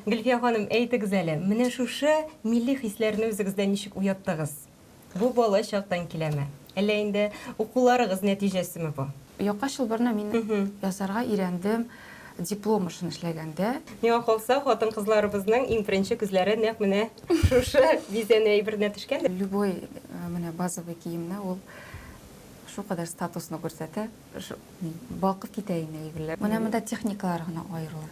Гөлфия ханым, әйтегез әле, менә шушы милли хисләрне үзегездә ничек уяттыгыз? Бу бала чактан киләме? Әллә инде укуларыгыз нәтиҗәсеме бу? Яка чылбырны мин ясарга өйрәндем диплом эшен эшләгәндә. Миңа калса, хатын-кызларыбызның иң беренче күзләре нәкъ менә шушы бизәнү әйберенә төшкәндер. Любой менә базовый киемне ул шулкадәр статусны күрсәтә, балкып китә инде әйберләр. Менә монда техникалар гына аерыла.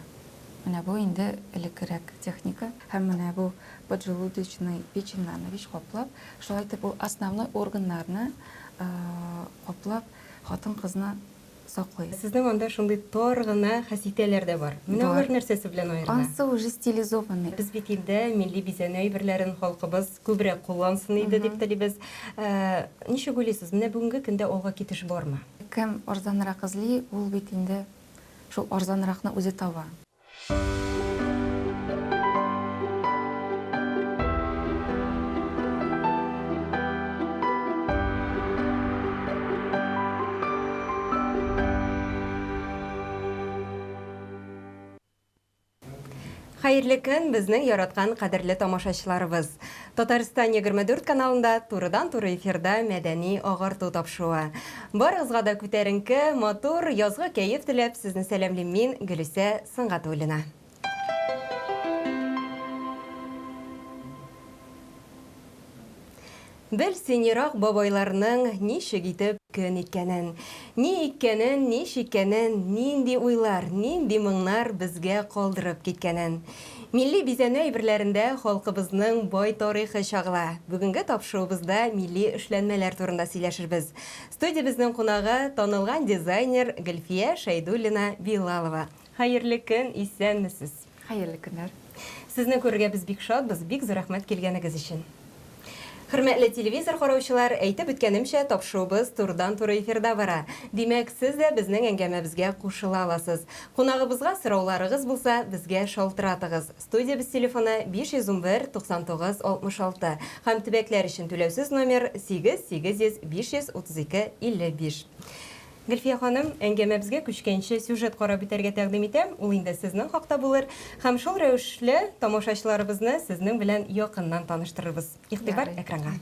Менә бу инде элеккерәк техника. Һәм менә бу поджелудочный печеньнарны бич каплап, шулай итеп ул основной органнарны каплап, хатын-кызны саклый. Сезнең анда шундый тар гына хәситәләр дә бар. Менә алар нәрсәсе белән аерыла? Ансы уже стилизованный. Без бит инде милли бизәнү әйберләрен халкыбыз күбрәк куллансын иде дип телибез. Ничек уйлыйсыз, менә бүгенге көндә алга китеш бармы? Кем арзанрак эзли, ул бит инде шул арзанракны үзе таба. Хәерле көн, безнең яраткан кадерле тамашачыларыбыз. Татарстан 24 каналында турыдан-туры эфирда мәдәни агарту тапшыруы. Барыгызга да күтәренке, матур, язгы кәеф теләп, сезне сәламлим мин, Гөлүсә Сөнгатуллина. Бел син ерак бабайларның ничек итеп көн иткәнен. Ни иккәнен, ни чиккәнен, нинди уйлар, нинди моңнар безгә калдырып киткәнен. Милли бизәнү әйберләрендә халкыбызның бай тарихы чагыла. Бүгенге тапшыруыбызда милли эшләнмәләр турында сөйләшербез. Студиябезнең кунагы, танылган дизайнер Гөлфия Шәйдуллина-Билалова. Хәерле көн, исәнмесез! Хәерле көннәр! Сезне күрергә без бик шатбыз, бик зур рәхмәт килгәнегез өчен. Хөрмәтле телевизор караучылар, әйтеп үткәнемчә, тапшыруыбыз турыдан-туры эфирда бара. Димәк, сез дә безнең әңгәмәбезгә кушыла аласыз. Кунагыбызга сорауларыгыз булса, безгә шалтыратыгыз. Студиябез телефоны 511 99 66 һәм төбәкләр өчен түләүсез номер 8 800 532 55. Гөлфия ханым, әңгәмәбезгә күчкәнче сюжет карап үтәргә тәкъдим итәм, ул инде сезнең хакта булыр һәм шул рәвешле тамашачыларыбызны сезнең белән якыннан таныштырырбыз. Игътибар экранга.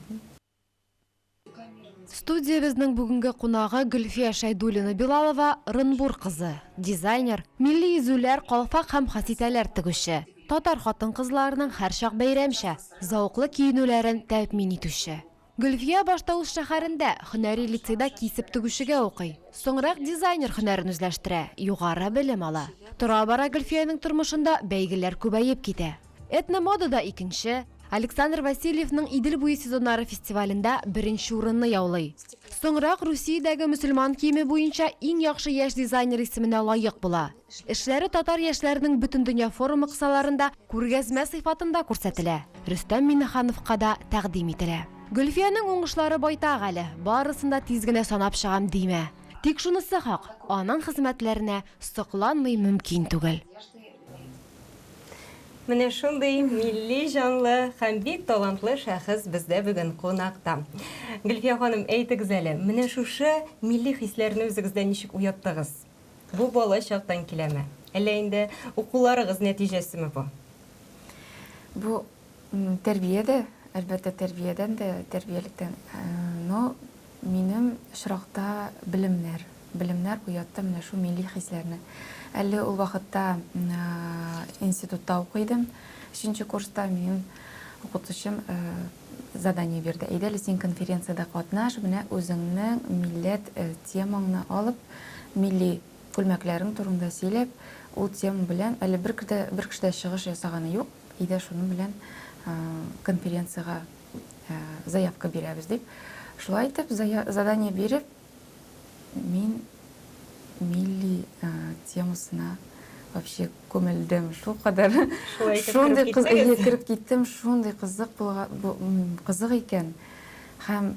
Студиябезнең бүгенге кунагы Гөлфия Шәйдуллина-Билалова, Ырынбур кызы, дизайнер, милли изүләр, калфак һәм хаситәләр тегүче, татар хатын-кызларының һәрчак бәйрәмчә, зәвыклы киенүләрен тәэмин итүче. Гөлфия башта үз шәһәрендә, һөнәри лицейда кисеп тегүчегә укый. Соңрак дизайнер һөнәрен үзләштерә, югары белем ала. Тора-бара Гөлфиянең тормышында бәйгеләр күбәеп китә. Этномодада икенче, Александр Васильевның Идел буе сезоннары фестивалендә беренче урынны яулый. Соңрак Русиядәге мөселман киеме буенча иң яхшы яшь дизайнер исеменә лаек була. Эшләре татар яшьләренең Бөтендөнья форумы кысаларында күргәзмә сыйфатында күрсәтелә, Рөстәм Миңнехановка да тәкъдим ителә. Гөлфиянең уңышлары байтак әле, барысын да тиз генә санап чыгам димә. Тик шунысы хак, аның хезмәтләренә сокланмый мөмкин түгел. Менә шундый милли җанлы һәм бик талантлы шәхес бездә бүген кунакта. Гөлфия ханым, әйтегез әле, менә шушы милли хисләрне үзегездә ничек уяттыгыз? Бу бала чактан киләме? Әллә инде укуларыгыз нәтиҗәсеме бу? Бу тәрбия дә, әлбәттә, тәрбиядән дә, тәрбиялектән. Но минем очракта белемнәр, белемнәр уятты менә шул милли хисләрне. Әле ул вакытта институтта укый идем, өченче курста минем укытучым задание бирде. Әйдә әле син конференциядә катнаш, менә үзеңнең милләт темаңны алып, милли күлмәкләрең турында сөйләп, ул тема белән әле бер дә бер кеше дә чыгыш ясаганы юк, әйдә шуның белән конференциягә заявка бирәбез дип. Шулай итеп, задание биреп, мин милли темасына вообще күмелдем. Шулкадәр шундый кыз, әйе, кереп киттем, шундый кызык булган, кызык икән. Һәм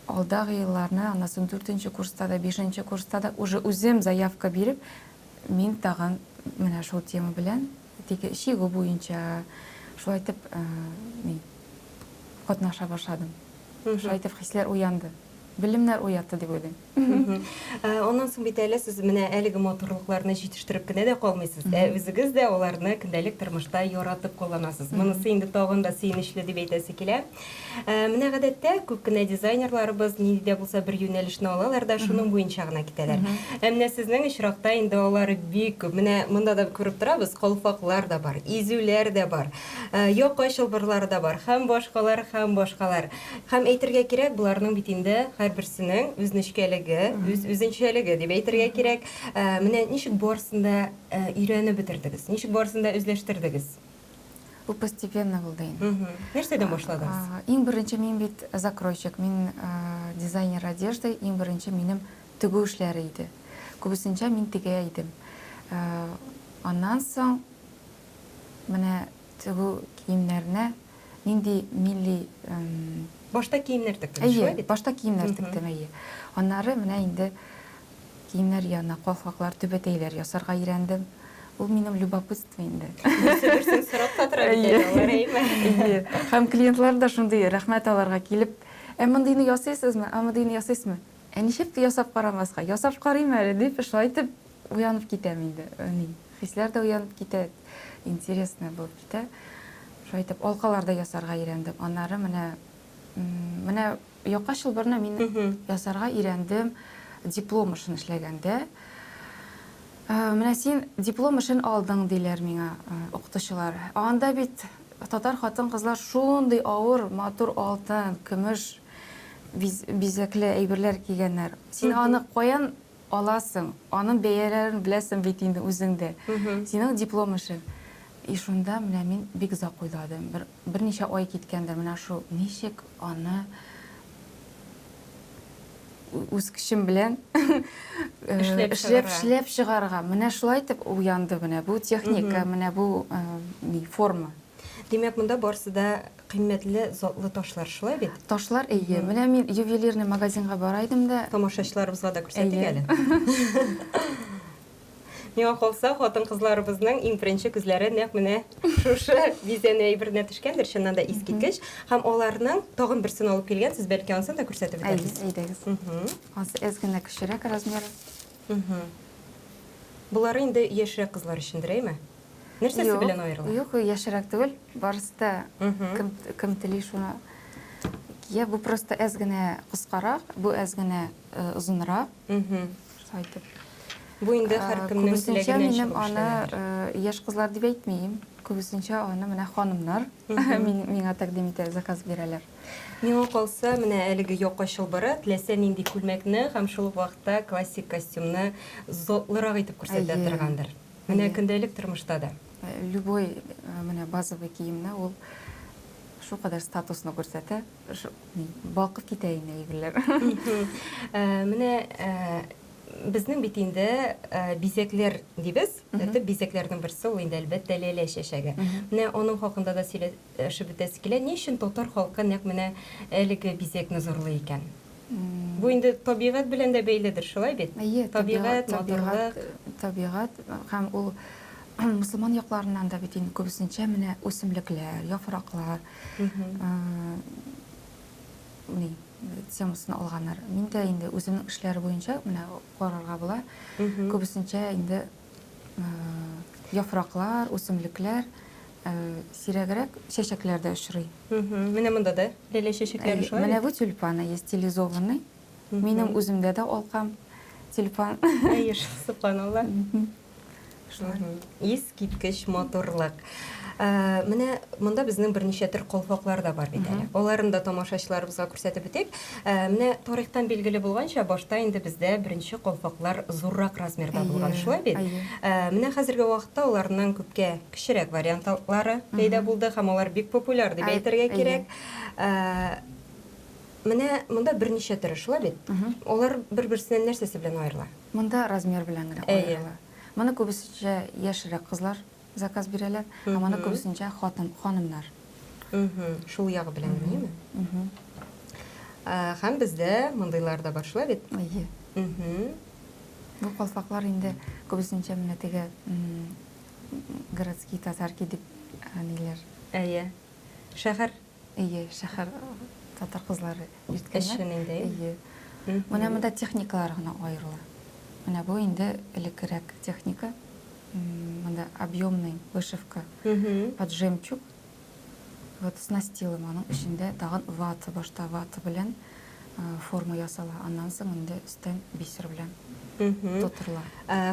алдагы елларны, аннан соң дүртенче курста да, бишенче курста да уже үзем заявка биреп, мин тагын менә шул тема белән, теге чигү буенча, шулай итеп, мин катнаша башладым. Шулай итеп хисләр уянды. Белемнәр уятты дип уйлыйм. Аннан соң бит әле сез менә әлеге матурлыкларны җитештереп кенә дә калмыйсыз, ә үзегез дә аларны көндәлек тормышта яратып кулланасыз. Монысы инде тагын да сөенечле дип әйтәсе килә. Менә гадәттә күп кенә дизайнерларыбыз нинди дә булса бер юнәлешне алалар да шуның буенча гына китәләр. Ә менә сезнең очракта инде алар бик күп. Менә монда да күреп торабыз, калфаклар да бар, изүләр дә бар, яка чылбырлары да бар һәм башкалар, һәм башкалар. Һәм әйтергә кирәк, боларның бит инде һәрберсенең үз нечкәлеге, үз үзенчәлеге дип әйтергә кирәк. Менә ничек барысын да өйрәнеп бетердегез? Ничек барысын да үзләштердегез? Бу постепенно булды инде. Нәрсәдән башладыгыз? Иң беренче мин бит закройщик, мин дизайнер одежды, иң беренче минем тегү эшләре иде. Күбесенчә мин тегә идем. Аннан соң менә тегү киемнәренә нинди милли Башта киемнәр тектегез, шулай бит? Әйе, башта киемнәр тектем, әйе. Аннары менә инде киемнәр янына калфаклар, түбәтәйләр ясарга өйрәндем. Ул минем любопытство инде. Берсе-берсен сорап та тора бит әле алар, әйеме? Әйе. Һәм клиентлар да шундый, рәхмәт аларга, килеп, ә мондыйны ясыйсызмы, ә мондыйны ясыйсызмы? Ә ничек ясап карамаска? Ясап карыйм әле, дип, шулай итеп уянып китәм инде. Ни, хисләр дә уянып китә, интересно булып китә. Шулай итеп, алкалар да ясарга өйрәндем. Аннары менә, менә яка чылбырны мин ясарга өйрәндем диплом эшен эшләгәндә. Менә син диплом эшен алдың, диләр миңа укытучылар. Ә анда бит татар хатын-кызлар шундый авыр, матур алтын, көмеш бизәкле әйберләр кигәннәр. Син аны каян аласың? Аның бәяләрен беләсең бит инде үзең дә. Синең диплом эшең. И шунда менә мин бик озак уйладым. Бер берничә ай киткәндер менә шул ничек аны үз көчем белән эшләп эшләп чыгарга. Менә шулай итеп уянды менә бу техника, менә бу форма. Димәк, монда барысы да кыйммәтле, затлы ташлар, шулай бит? Ташлар, әйе. Менә мин ювелирный магазинга бара идем дә. Тамашачыларыбызга да күрсәтик әле. Миңа калса, хатын-кызларыбызның иң беренче күзләре нәкъ менә шушы бизәнү әйберенә төшкәндер, чыннан да искиткеч. Һәм аларның тагын берсен алып килгәнсез, бәлки анысын да күрсәтеп үтәрбез. Әйдәгез. Анысы әз генә кечерәк размеры. Болары инде яшьрәк кызлар өчендер, әйме? Нәрсәсе белән аерыла? Юк, яшьрәк түгел. Барысы да кем, кем тели шуны кия. Бу просто әз генә кыскарак, бу әз генә озынрак. Шулай итеп. Бу инде һәркемнең теләгеннән минем аны яшь кызлар дип әйтмим. Күбесенчә аны менә ханымнар миңа тәкъдим итә, заказ бирәләр. Миңа калса, менә әлеге яка чылбыры теләсә нинди күлмәкне һәм шул ук вакытта классик костюмны затлырак итеп күрсәтә торгандыр. Менә көндәлек тормышта да. Любой менә базовый киемне ул шулкадәр статусны күрсәтә, балкып китә инде әйберләр. Менә безнең бит инде бизәкләр дибез. Төп бизәкләрнең берсе ул инде, әлбәттә, ләлә чәчәге. Менә аның хакында да сөйләшеп үтәсе килә. Ни өчен татар халкы нәкъ менә әлеге бизәкне зурлый икән? Бу инде табигать белән дә бәйледер, шулай бит? Әйе, табигать, матурлык. Табигать һәм ул мөселман якларыннан да бит инде күбесенчә менә үсемлекләр, яфраклар ни темасын алганнар. Мин дә инде үземнең эшләре буенча менә карарга була. Күбесенчә инде яфраклар, үсемлекләр, сирәгрәк чәчәкләр дә очрый. Менә монда да ләлә чәчәкләре шулай. Менә бу тюльпаны есть стилизованный. Минем үземдә дә алкам тюльпан. Әйе, субханалла. Искиткеч матурлык. Менә монда безнең берничә төр калфаклар да бар бит әле. Аларын да тамашачыларыбызга күрсәтеп үтик. Менә тарихтан билгеле булганча, башта инде бездә беренче калфаклар зуррак размерда булган, шулай бит? Менә хәзерге вакытта аларның күпкә кечерәк вариантлары пәйда булды һәм алар бик популяр дип әйтергә кирәк. Менә монда берничә төре, шулай бит? Алар бер-берсеннән нәрсәсе белән аерыла? Монда размер белән генә аерыла. Моны күбесенчә яшьрәк кызлар заказ бирәләр, ә моны күбесенчә хатын, ханымнар. Шул ягы белән генә, әйеме? Һәм бездә мондыйлар да бар, шулай бит? Әйе. Бу калфаклар инде күбесенчә менә теге городские татарки дип ниләр. Әйе. Шәһәр. Әйе, шәһәр татар кызлары йөрткәннәр. Өчен инде. Әйе. Менә монда техникалар гына аерыла. Менә бу инде элеккерәк техника. Монда объемный вышивка под жемчуг. Вот с настилом аның эчендә тагын вата, башта вата белән форма ясала, аннан соң инде өстән бисер белән тутырыла.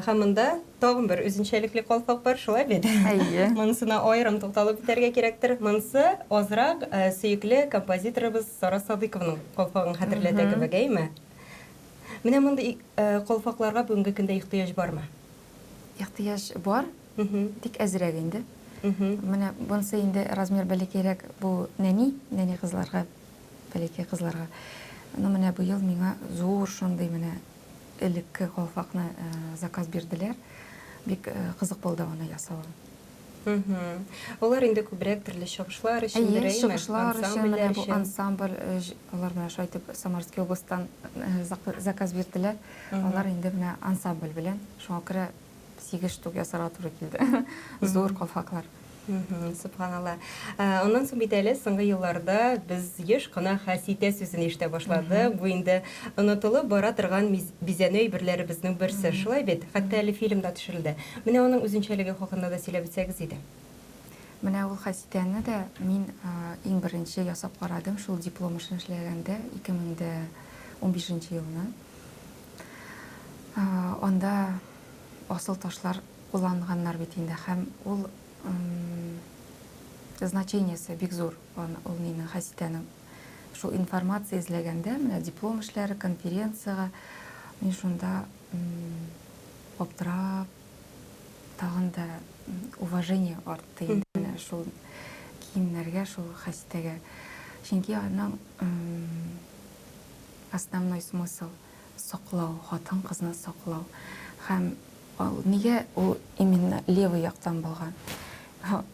Һәм монда тагын бер үзенчәлекле калфак бар, шулай бит? Әйе. Монысына аерым тукталып үтәргә кирәктер. Монысы азрак сөекле композиторыбыз Сара Садыйкованың калфагын хәтерләтә кебек, әйеме? Менә мондый калфакларга бүгенге көндә ихтыяҗ бармы? Ихтыяҗ бар, тик әзрәк инде. Менә монысы инде размер бәләкәйрәк, бу нәни, нәни кызларга, бәләкәй кызларга. Ну, менә быел миңа зур шундый менә элекке калфакны заказ бирделәр. Бик кызык булды аны ясавы. Алар инде күбрәк төрле чыгышлар өчен, Әйе, чыгышлар өчен, менә бу ансамбль, алар менә шулай итеп Самарский областьтан заказ бирделәр. Алар инде менә ансамбль белән, шуңа күрә 8 штук ясарга туры килде. Зур калфаклар. Сөбханалла. Аннан соң бит әле соңгы елларда без еш кына хәситә сүзен ишетә башладык. Бу инде онытылып бара торган бизәнү әйберләребезнең берсе. Шулай бит? Хәтта әле фильм да төшерелде. Менә аның үзенчәлеге хакында да сөйләп үтсәгез иде. Менә ул хәситәне дә мин иң беренче ясап карадым шул диплом эшен эшләгәндә, 2015 елны. Анда асыл ташлар кулланганнар бит инде һәм ул значениесе бик зур ул нинең, хәситәнең. Шул информация эзләгәндә, менә диплом эшләре, конференциягә мин шунда аптырап, тагын да уважение артты инде менә шул киемнәргә, шул хәситәгә. Чөнки аның основной смысл саклау, хатын-кызны саклау. Һәм нигә ул именно левый яктан булган?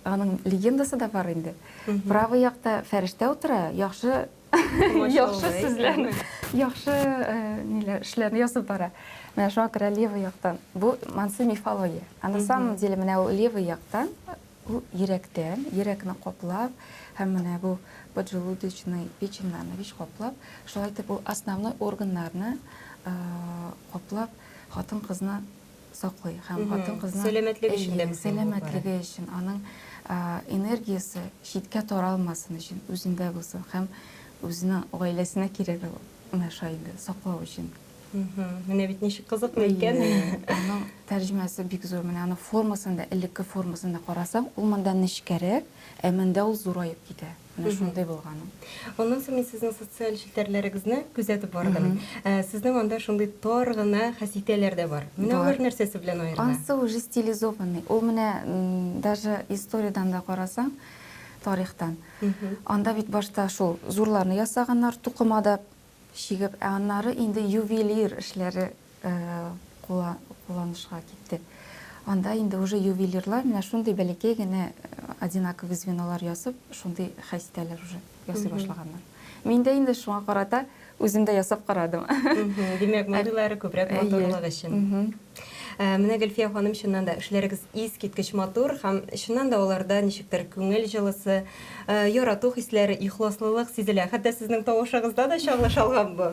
Аның легендасы да бар инде. Правый якта фәрештә утыра, яхшы яхшы сүзләрне, яхшы ниләр, эшләрне язып бара. Менә шуңа күрә левый яктан. Бу монсы мифология. А на самом деле менә ул левый яктан, ул йөрәктән, йөрәкне каплап, һәм менә бу поджелудочный, печеньнарны бич каплап, шулай итеп ул основной органнарны каплап, хатын-кызны саклый һәм хатын-кызны сәламәтлеге өчен дә, сәламәтлеге өчен, аның энергиясе читкә таралмасын өчен, үзендә булсын һәм үзенең гаиләсенә кирәк ул менә шулай инде саклау өчен. Менә бит ничек кызыклы икән. Аның тәрҗемәсе бик зур. Менә аның формасын да, элекке формасын да карасаң, ул монда нечкәрәк, ә монда ул зураеп китә. Менә шундый булган ул. Аннан соң мин сезнең социаль челтәрләрегезне күзәтеп бардым. Сезнең анда шундый тар гына хәситәләр дә бар. Менә алар нәрсәсе белән аерыла? Ансы уже стилизованный. Ул менә даже историядән дә карасаң, тарихтан. Анда бит башта шул зурларны ясаганнар, тукымада чигеп, ә аннары инде ювелир эшләре кулланышка китте. Анда инде уже ювелирлар менә шундый бәләкәй генә одинаковый звенолар ясап, шундый хәситәләр уже ясый башлаганнар. Мин дә инде шуңа карата үзем дә ясап карадым. Димәк, мондыйлары күбрәк матурлык өчен. Менә, Гөлфия ханым, чыннан да эшләрегез искиткеч матур һәм чыннан да аларда ничектер күңел җылысы, ярату хисләре, ихласлылык сизелә. Хәтта сезнең тавышыгызда да чагылыш алган бу.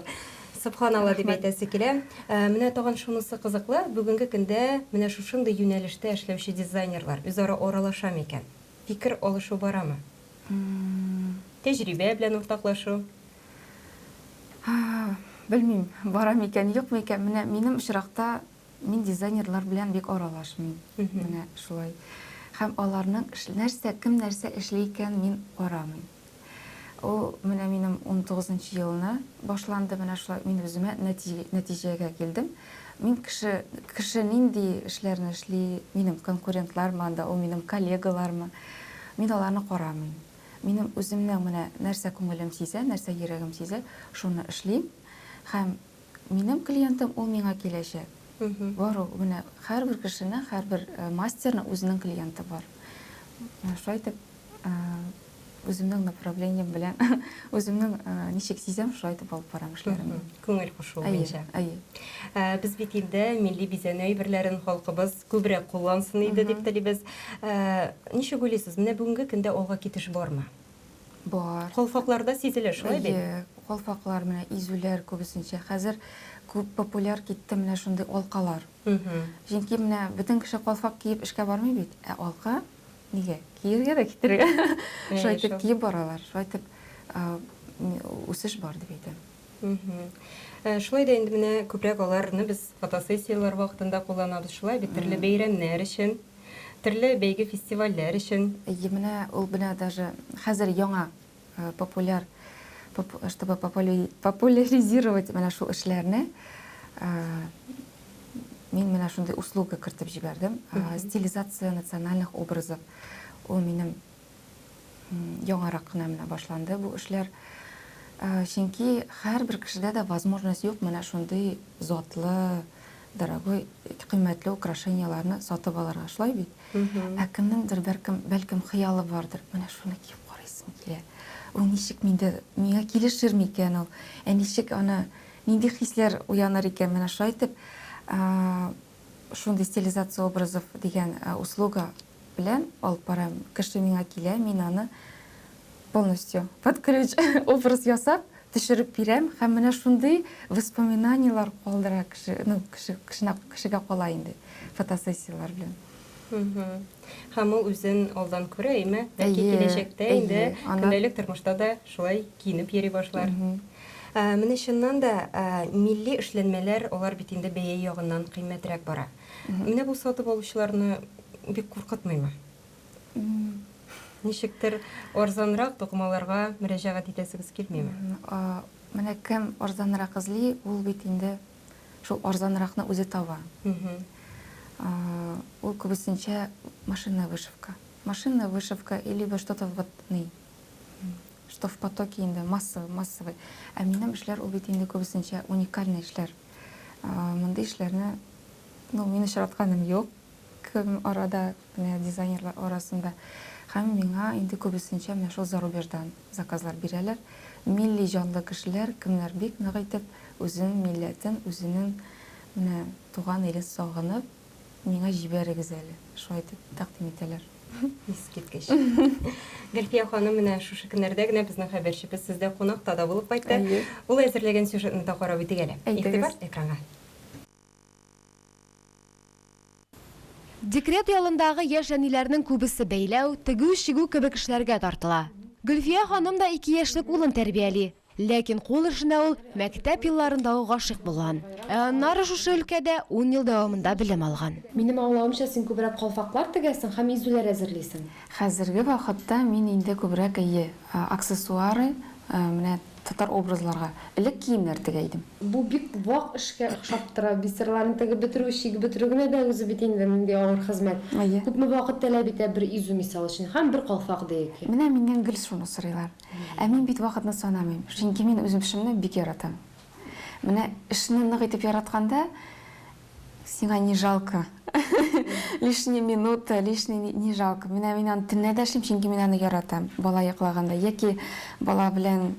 Сөбханалла дип әйтәсе килә. Менә тагын шунысы кызыклы, бүгенге көндә менә шушындый юнәлештә эшләүче дизайнерлар үзара аралаша микән? Фикер алышу барамы? Тәҗрибә белән уртаклашу? Белмим, бара микән, юк микән. Менә минем очракта мин дизайнерлар белән бик аралашмыйм. Менә шулай. Һәм аларның нәрсә, кем нәрсә эшли икән, мин карамыйм. Ул менә минем 19 елны башланды, менә шулай мин үземә нәтиҗәгә килдем. Мин кеше, кеше нинди эшләрне эшли, минем конкурентлармы анда, ул минем коллегалармы, мин аларны карамыйм. Минем үземнең менә нәрсә күңелем сизә, нәрсә йөрәгем сизә, шуны эшлим. Һәм минем клиентым ул миңа киләчәк. Бар ул, менә һәрбер кешенең, һәрбер мастерның үзенең клиенты бар. Менә шулай итеп, үземнең направлением белән, үземнең ничек сизәм, шулай итеп алып барам эшләремне. Күңел кушуы буенча. Әйе. Без бит инде милли бизәнү әйберләрен халкыбыз күбрәк куллансын иде дип телибез. Ничек уйлыйсыз, менә бүгенге көндә алга китеш бармы? Бар. Калфакларда сизелә, шулай бит? Әйе. Калфаклар, менә изүләр күбесенчә. Хәзер күп популяр китте менә шундый алкалар. Чөнки менә бөтен кеше калфак киеп эшкә бармый бит, ә алка нигә? Киергә дә китергә. Шулай итеп киеп баралар. Шулай итеп үсеш бар дип әйтәм. Шулай да инде менә күбрәк аларны без фотосессияләр вакытында кулланабыз, шулай бит, төрле бәйрәмнәр өчен, төрле бәйге-фестивальләр өчен. Әйе, менә ул менә даже хәзер яңа популяр, чтобы популяризировать менә шул эшләрне, мин менә шундый услуга кертеп җибәрдем. Стилизация национальных образов. Ул минем яңарак кына менә башланды бу эшләр. Чөнки һәрбер кешедә дә возможность юк менә шундый затлы, дорогой, кыйммәтле украшениеләрне сатып алырга, шулай бит? Ә кемнеңдер бәлкем, бәлкем хыялы бардыр, менә шуны киеп карыйсым килә. Ул ничек миндә, миңа килешер микән ул? Ә ничек аны, нинди хисләр уяныр икән? Менә шулай итеп, шундый стилизация образов дигән услуга белән алып барам. Кеше миңа килә, мин аны полностью под ключ образ ясап, төшереп бирәм һәм менә шундый воспоминаниеләр калдыра кеше, ну, кеше, кешенә, кешегә кала инде фотосессияләр белән. Һәм ул үзен алдан күрә, әйме? Бәлки киләчәктә инде көндәлек тормышта да шулай киенеп йөри башлар. Менә чыннан да милли эшләнмәләр, алар бит инде бәя ягыннан кыйммәтрәк бара. Менә бу сатып алучыларны бик куркытмыймы? Ничектер арзанрак тукымаларга мөрәҗәгать итәсегез килмиме? Менә кем арзанрак эзли, ул бит инде шул арзанракны үзе таба. Ул күбесенчә машинная вышивка. Машинная вышивка и либо что-то вот ни, что в потоке инде массовый, массовый. Ә минем эшләр ул бит инде күбесенчә уникальный эшләр. Мондый эшләрне, ну, мин очратканым юк. Кем арада, менә дизайнерлар арасында. Һәм миңа инде күбесенчә менә шул зарубеждан заказлар бирәләр. Милли җанлы кешеләр, кемнәр бик нык итеп үзенең милләтен, үзенең менә туган илен сагынып, миңа җибәрегез әле, шулай итеп тәкъдим итәләр. Искиткеч. Гөлфия ханым, менә шушы көннәрдә генә безнең хәбәрчебез сездә кунакта да булып кайтты. Әйе. Ул әзерләгән сюжетны да карап үтик әле. Игътибар экранга. Декрет ялындагы яшь әниләрнең күбесе бәйләү, тегү-чигү кебек эшләргә тартыла. Гөлфия ханым да ике яшьлек улын тәрбияли. Ләкин кул эшенә ул мәктәп елларында ук гашыйк булган. Ә аннары шушы өлкәдә ун ел дәвамында белем алган. Минем аңлавымча, син күбрәк калфаклар тегәсең һәм изүләр әзерлисең. Хәзерге вакытта мин инде күбрәк, әйе, аксессуары, менә татар образларга. Элек киемнәр тегә идем. Бу бик вак эшкә охшап тора. Бисерларны тегеп бетерү, чигеп бетерү генә дә үзе бит инде нинди авыр хезмәт. Әйе. Күпме вакыт таләп итә бер изү, мисал өчен, һәм бер калфак диек. Менә миннән гел шуны сорыйлар. Ә мин бит вакытны санамыйм. Чөнки мин үзем эшемне бик яратам. Менә эшне нык итеп яратканда, сиңа не жалко. Лишний минута, лишний не жалко. Менә мин аны төнлә дә эшлим, чөнки мин аны яратам. Бала йоклаганда яки бала белән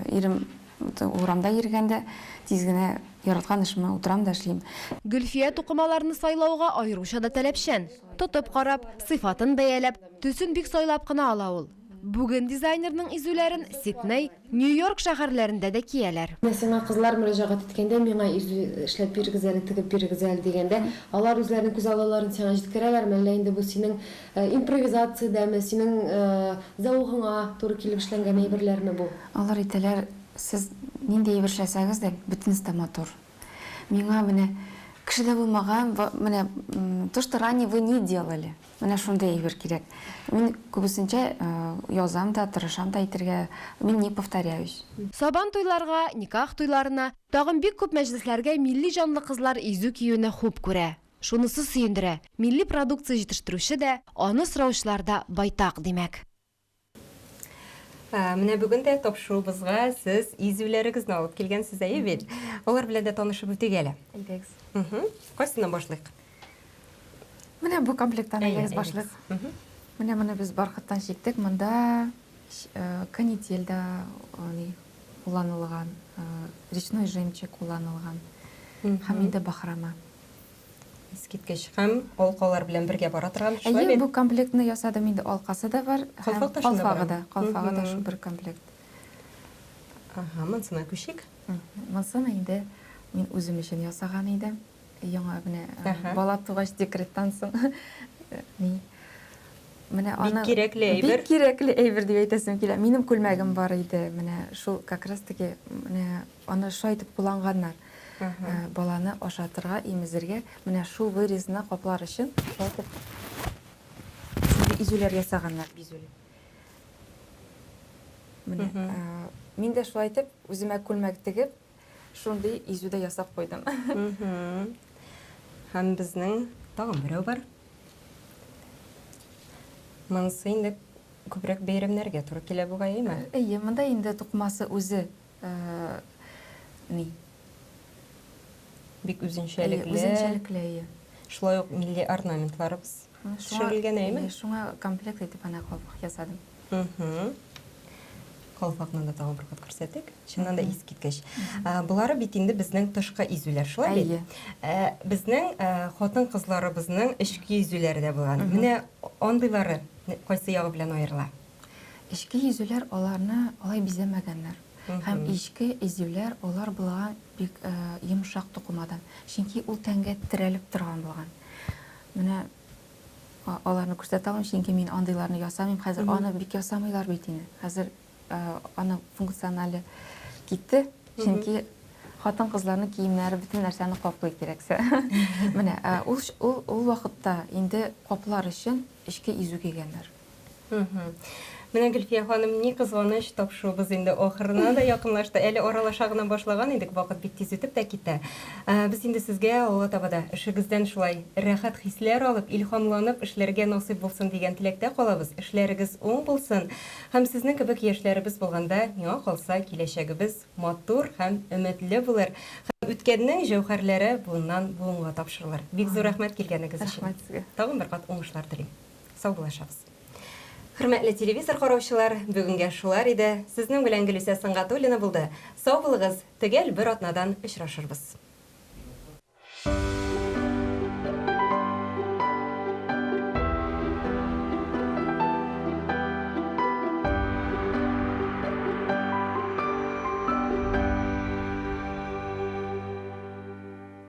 ирем урамда йөргәндә тиз генә яраткан эшемә утырам да эшлим. Гөлфия тукымаларны сайлауга аеруча да таләпчән. Тотып карап, сыйфатын бәяләп, төсен бик сайлап кына ала ул. Бүген дизайнерның изүләрен Сидней, Нью-Йорк шәһәрләрендә дә кияләр. Менә сиңа кызлар мөрәҗәгать иткәндә, миңа изү эшләп бирегез әле, тегеп бирегез әле дигәндә, алар үзләренең күзаллауларын сиңа җиткерәләрме, әллә инде бу синең импровизациядәме, синең зәвыгыңа туры килеп эшләнгән әйберләрме бу? Алар әйтәләр, сез нинди әйбер эшләсәгез дә, бөтенесе дә матур. Миңа менә кешедә булмаган, менә то, что ранее вы не делали. Менә шундый әйбер кирәк. Мин күбесенчә язам да, тырышам да әйтергә, мин не повторяюсь. Сабан туйларга, никах туйларына, тагын бик күп мәҗлесләргә милли җанлы кызлар изү киюне хуп күрә. Шунысы сөендерә, милли продукция җитештерүче дә, аны сораучылар да байтак, димәк. Менә бүген дә тапшыруыбызга сез изүләрегезне алып килгәнсез, әйе бит? Алар белән дә танышып үтик әле. Әйдәгез. Кайсыннан башлыйк? Менә бу комплекттан әйдәгез башлыйк. Менә моны без бархаттан чиктек. Монда э, канитель дә э, кулланылган, э, речной жемчуг кулланылган. Һәм инде бахрома. Искиткеч. Һәм алкалар белән бергә бара торган, шулай Әйе, бит? бу комплектны ясадым инде, алкасы да бар һәм Калфак та шунда калфагы барамы? да, калфагы да шул бер комплект. Ага, монсына күчик. Монсын инде мин үзем өчен ясаган идем. Яңа менә бала тугач декреттан соң ни Менә аны бик кирәкле әйбер. Бик кирәкле әйбер дип әйтәсем килә. Минем күлмәгем бар иде. Менә шул как раз таки менә аны шулай итеп кулланганнар. Баланы ашатырга, имезергә менә шул вырезны каплар өчен шулай итеп изүләр ясаганнар, бизүле. Менә мин дә шулай итеп үземә күлмәк тегеп, шундый изү дә ясап куйдым. Һәм безнең тагын берәү бар. Монысы инде күбрәк бәйрәмнәргә туры килә бугай, әйеме? Әйе, монда инде тукымасы үзе ни. Бик үзенчәлекле. Үзенчәлекле, әйе. Шулай ук милли орнаментларыбыз төшерелгән, әйеме? Әйе, шуңа комплект итеп әнә калфак ясадым. Калфакны да тагын бер кат күрсәтик. Чыннан да искиткеч. Болары бит инде безнең тышкы изүләр, шулай бит? Әйе. Безнең хатын-кызларыбызның эчке изүләре дә булган. Менә андыйлары кайсы ягы белән аерыла? Эчке изүләр аларны алай бизәмәгәннәр. Һәм эчке изүләр алар булган бик йомшак тукымадан. Чөнки ул тәнгә терәлеп торган булган. Менә аларны күрсәтә алмыйм, чөнки мин андыйларны ясамыйм. Хәзер аны бик ясамыйлар бит инде. Хәзер аның функционале китте, чөнки хатын-кызларның киемнәре бөтен нәрсәне каплый кирәксә. Менә ул ул вакытта инде каплар өчен эчке изү кигәннәр. Менә, Гөлфия ханым, ни кызганыч, тапшыруыбыз инде ахырына да якынлашты. Әле аралаша гына башлаган идек, вакыт бик тиз үтеп тә китә. Без инде сезгә алга таба да эшегездән шулай рәхәт хисләр алып, илһамланып эшләргә насыйп булсын дигән теләктә калабыз. Эшләрегез уң булсын һәм сезнең кебек яшьләребез булганда, миңа калса, киләчәгебез матур һәм өметле булыр һәм үткәннең җәүһәрләре буыннан буынга тапшырылыр. Бик зур рәхмәт килгәнегез өчен. Рәхмәт сезгә. Тагын бер кат уңышлар телим. Саубуллашабыз. Хөрмәтле телевизор караучылар, бүгенгә шулар иде. Сезнең белән Гөлүсә Сөнгатуллина булды. Сау булыгыз, төгәл бер атнадан очрашырбыз.